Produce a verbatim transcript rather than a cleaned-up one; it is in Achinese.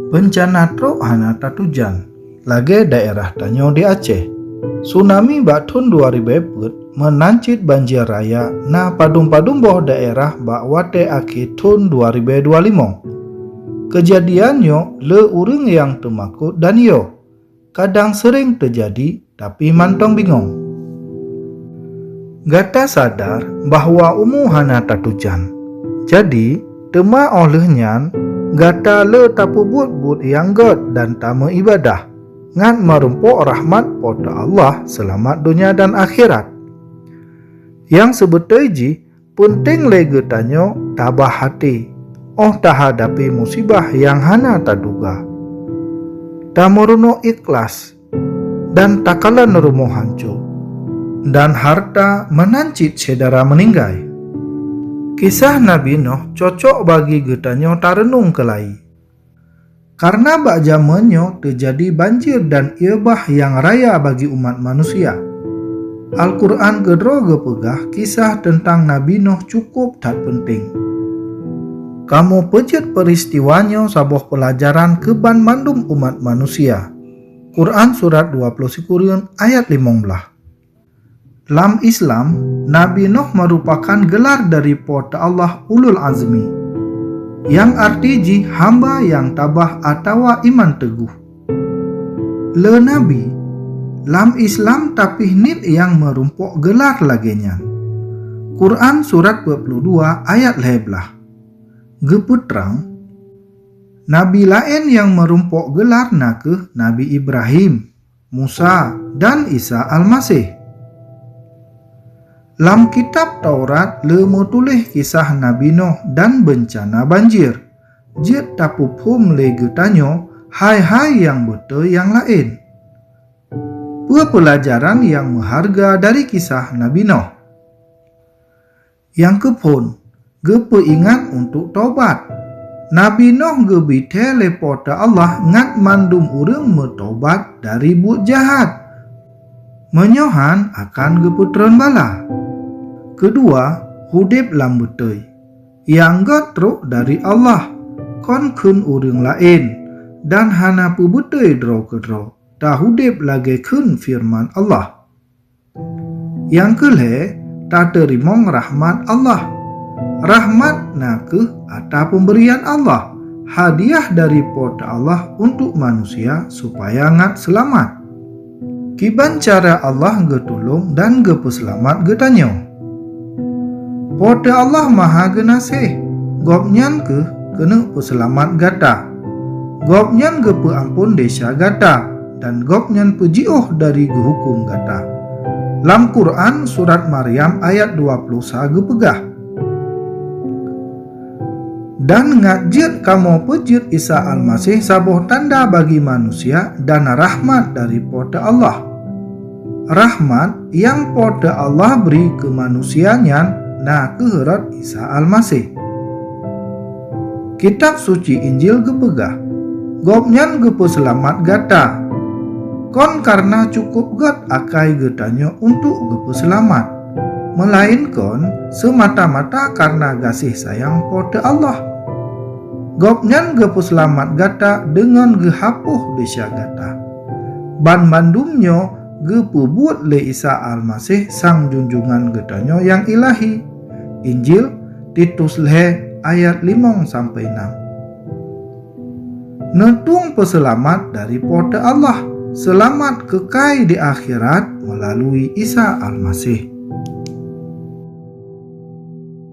Beuncana trok hana tatujan, lagée daerah tanyoe di Aceh. Tsunami bak thon dua ribée peuet meunan cit banjir raya na padum-padum boh daerah bak watée akhé thon dua ribée dua lima. Keujadian nyoe le ureuëng nyang teumakot dan yo, kadang seuréng teujadi, tapi mantong bingong. Gata sadar bahwa umu hana tatujan. Jadi, teuma óh lheueh nyan, gata le tapeubuet buet nyang gét dan tameuibadah, ngat meurumpok rahmat Po teu Allah seulamat donya dan akhirat. Nyang seubeutôi jih, peunteng lé geutanyoe tabah até óh tahadapi musibah nyang hana taduga. Tameurunoe ikhlas dan takalon rumoh hanco, dan hareuta meunan cit syedara meuninggai. Kisah Nabi Nuh cocok bagi geutanyoe tareunong keulayi. Kareuna bak jamén nyoe teujadi banjir dan ié bah nyang raya bagi umat manusia. Al-Qur'an keudroe geupeugah kisah teuntang Nabi Nuh cukôp that peunteng. Kamoe peujeuet peuristiwa nyoe saboh peulajaran keu banmandum umat manusia. Quran surat dua puluh sikureueng ayat limong blaih. Lam Islam, Nabi Nuh meurupakan geular dari Po teu Allah Ulul Azmi, nyang arti jih hamba nyang tabah atawa iman teugoh. Le Nabi, lam Islam tapih niet nyang meurumpok geular lagée nyan. Quran surat dua puluh dua ayat lhée blaih geupeutrang, Nabi laén nyang meurumpok geular na kheueh Nabi Ibrahim, Musa, dan Isa Almaseh. Lam kitab Taurat le meutuléh kisah Nabi Nuh dan beuncana banjir. Jeuet tapeuphom lé geutanyoe hai-hai nyang beutôi nyang laén. Peue peulajaran nyang meuhareuga dari kisah Nabi Nuh? Nyang keuphon, geupeuingat untuk tobat. Nabi Nuh geubri thée lé Po teu Allah ngat mandum ureuëng meutobat dari buet jahat. Meunyoe han akan geupeutreun bala. Keudua, udeb lam beutôi. Nyang gét trok dari Allah, kon kheun ureuëng laén, dan hana peubeutôi droe keudroe, taudeb lagée kheun feureuman Allah. Nyang keu lhée, tateurimong rahmat Allah. Rahmat na kheueh ata peumberian Allah, hadiah dari Po teu Allah untuk manusia supaya ngat seulamat. Kiban cara Allah geutulông dan geupeuseulamat geutanyoe? Po teu Allah maha geunaséh, Gobnyan kheueh keuneuk peuseulamat gata. Gobnyan geupeuamphon desya gata, dan Gobnyan peujiôh dari geuhuköm gata. Lam Quran surat Maryam ayat dua puluh sa geupeugah, "Dan ngat jeuet kamoe peujeuet Isa Almaseh saboh tanda bagi manusia dan rahmat dari Po teu Allah." Rahmat nyang Po teu Allah bri keu manusia nyan na kheueh rot Isa Almaseh. Kitab Suci Injil geupeugah, "Gobnyan geupeuseulamat gata." Kon kareuna cukôp gét akai geutanyoe untuk geupeuseulamat, meulaén kon seumata-mata kareuna gaséh sayang Po teu Allah. Gobnyan geupeuseulamat gata deungon geuhapôh desya gata. Banmandum nyoe geupeubuet lé Isa Almaseh, sang junjungan geutanyoe nyang ilahi. Injil Titus lhée ayat limong sampoe nam. Neutueng peuseulamat dari Po teu Allah, seulamat keukai di akhirat meulalu Isa Almaseh.